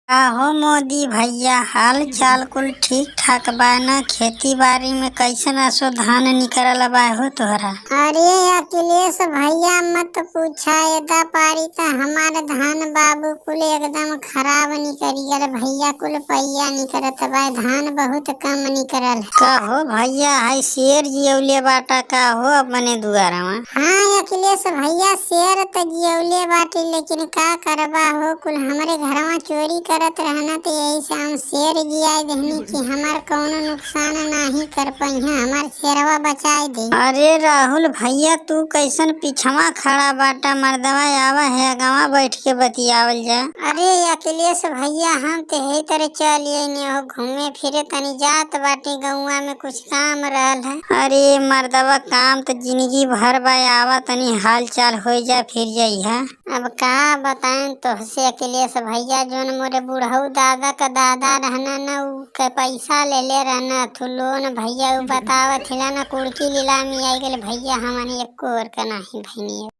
का हो मोदी भईया हाल चाल कुल ठीक ठाक बा न? खेती बारी में कइसन असो धान निकलल बा हो तोहरा? अरे अखिलेश भैया मत पूछा, एदा पारी त हमार धान बाबू कुल एकदम खराब निकल गल भैया। कुल पैया निकलत बा, धान बहुत कम निकलल। का हो भैया, हाई शेर जियौले बाटा का हो अपने दुआरवा? हाँ अखिलेश भैया, शेर त जियौले बाटी, लेकिन का करबा हो, कुल हमरे घरवा चोरी करत रहना, त यही से हम शेर जियाए देहनी कि हमार कौनो नुकसान नाही कर पइहा, हमार शेरवा बचाए दे। अरे राहुल भैया, तू कैसन पिछवा खड़ा बाटा? मर्दवा आवा है अगवा बैठ के बतियावल जा। अरे अखिलेश भैया, हम ते हे तरह चल अइनी हो, घूमे फिरे तनी जात बाटी, गौवा में कुछ काम रहल है। अरे मर्दवा, काम त जिंदगी भर बा, आवा तनी हाल चाल हो जा फिर जइहा। अब का बताएं तोहसे अखिलेश भैया, जोन मोरे बुढ़ऊ दादा का दादा रहना न, उ के पैसा ले ले रहना थु लोन भैया, उ बतावत हिला न कुड़की लीलामी आई गेल भैया, हमन एको और का नाही भइनी।